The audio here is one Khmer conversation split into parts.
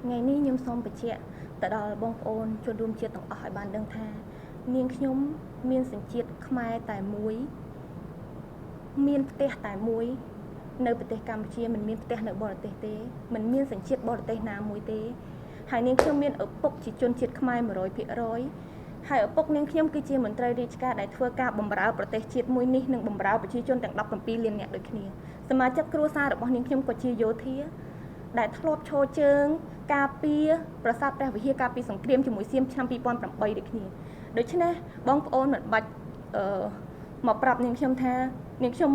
ថ្ងៃនេះខ្ញុំសូមបញ្ជាក់ទៅដល់បងប្អូនជនរួមជាតិទាំងអស់ឲ្យបានដឹងថា នាងខ្ញុំមានសញ្ជាតិខ្មែរតែមួយ មានផ្ទះតែមួយ នៅប្រទេសកម្ពុជាមិនមានផ្ទះនៅបរទេសទេមិនមានសញ្ជាតិបរទេសណាមួយទេហើយនាងខ្ញុំមានឪពុកជាជនជាតិខ្មែរ100%ហើយឪពុកនាងខ្ញុំគឺជាមន្ត្រីរាជការដែលធ្វើការបម្រើប្រទេសជាតិមួយនេះនិងបម្រើប្រជាជនទាំង17លាននាក់ដូចគ្នាសមាជិកគ្រួសាររបស់នាងខ្ញុំក៏ជាយោធា ដែលធ្លាប់ឈរជើងការពារប្រាសាទព្រះវិហារការពីសង្គ្រាមជាមួយសៀមឆ្នាំ2008ដូចគ្នាដូច្នេះបងប្អូនមិនបាច់អឺមកប្រាប់នាងខ្ញុំថានាងខ្ញុំ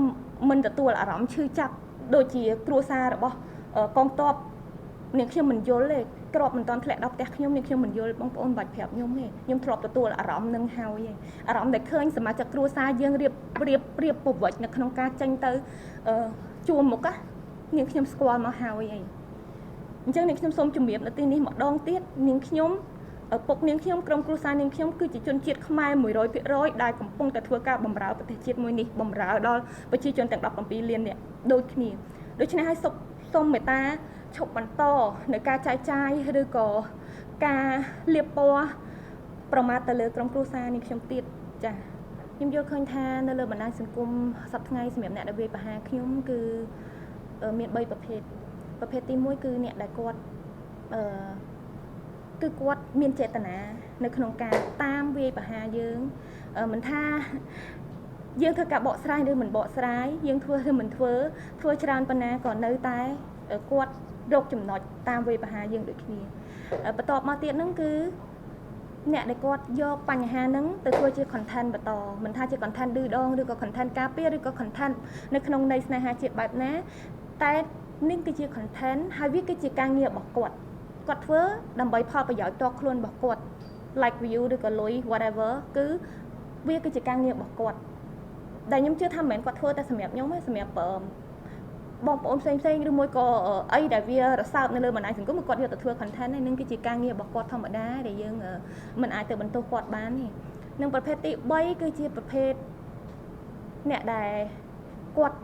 មិនទទួលអារម្មណ៍ឈឺចាប់ដូចជាគ្រួសាររបស់កងទ័ពនាងខ្ញុំមិនយល់ទេក្របមិនតន់ធ្លាក់ដល់ផ្ទះខ្ញុំនាងខ្ញុំមិនយល់បងប្អូនបាច់ប្រាប់ខ្ញុំទេខ្ញុំធ្លាប់ទទួលអារម្មណ៍នឹងហើយអារម្មណ៍ដែលឃើញសមាជិកគ្រួសារយើងរៀបរៀបរៀបប្រវត្តិនៅក្នុងការចេញទៅជួមុខនាងខ្ញុំស្គាល់មកហើយអីអញ្ចឹងនាងខ្ញុំសូមជម្រាបនៅទីនេះម្ដងទៀតនាងខ្ញុំឪពុកនាងខ្ញុំក្រុមគ្រួសារនាងខ្ញុំគឺជាជនជាតិខ្មែរ100%ដែលកំពុងតែធ្វើការបម្រើប្រទេសជាតិមួយនេះបម្រើដល់ប្រជាជនទាំង17លាននាក់ដូចគ្នាដូច្នេះហើយសូមមេត្តាឈប់បន្តនៅការចែកចាយឬក៏ការលាបពណ៌ប្រមាថទៅលើក្រុមគ្រួសារនាងខ្ញុំទៀតចា៎ខ្ញុំយល់ឃើញថានៅលើបណ្ដាញសង្គមសប្តាហ៍ថ្ងៃសម្រាប់អ្នកដែលវាយប្រហារខ្ញុំគឺមាន3ប្រភេទប្រភេទទី1គឺអ្នកដែលគាត់អឺគឺគាត់មានចេតនានៅក្នុងការតាមវាយប្រហារយើងមិនថាយើងធ្វើការបកស្រាយឬមិនបកស្រាយយើងធ្វើឬមិនធ្វើធ្វើច្រើនប៉ុណ្ណាក៏នៅតែគាត់រកចំណុចតាមវាយប្រហារយើងដូចគ្នាបន្ទាប់មកទៀតហ្នឹងគឺអ្នកដែលគាត់យកបញ្ហាហ្នឹងទៅធ្វើជា content បន្តមិនថាជា content ឌឺដងឬក៏ content ការពារឬក៏ content នៅក្នុងន័យស្នេហាជាតិបែបណាតែនេះគឺជា content ហើយវាគឺជាការងាររបស់គាត់គាត់ធ្វើដើម្បីផលប្រយោជន៍តខ្លួនរបស់គាត់ like view ឬក៏លុយ whatever គឺវាគឺជាការងាររបស់គាត់ដែលខ្ញុំជឿថាមិនមែនគាត់ធ្វើតែសម្រាប់ខ្ញុំទេសម្រាប់បងប្អូនផ្សេងផ្សេងឬមួយក៏អីដែលវារសើបនៅលើបណ្ដាញសង្គមគាត់យកទៅធ្វើ content ហ្នឹងនឹងគឺជាការងាររបស់គាត់ធម្មតាដែលយើងមិនអាចទៅបន្ទោសគាត់បានទេនិងប្រភេទទី3គឺជាប្រភេទអ្នកដែលគាត់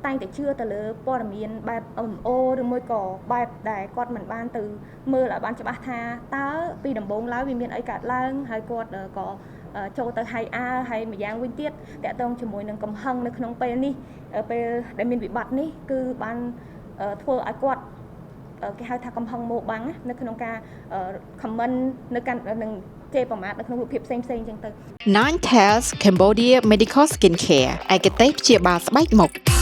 តែងតែជឿទៅលើព័ត៌មានបែប MO ឬមួយក៏បែបដែលគាត់មិនបានទៅមើលឲ្យបានច្បាស់ថាតើពីដំបូងឡើយវាមានអីកើតឡើងហើយគាត់ក៏ចូលទៅហៃអើហើយម្យ៉ាងវិញទៀតតកតងជាមួយនឹងកំហឹងនៅក្នុងពេលនេះពេលដែលមានវិបត្តិនេះគឺបានធ្វើឲ្យគាត់គេហៅថាកំហឹងម៉ូបាំងនៅក្នុងការ comment នៅកាន់នឹងជេរប្រមាថនៅក្នុងរូបភាពផ្សេងផ្សេងអញ្ចឹងទៅ Nine Tails Cambodia Medical Skincare ឯកទេសព្យាបាលស្បែកមុខ។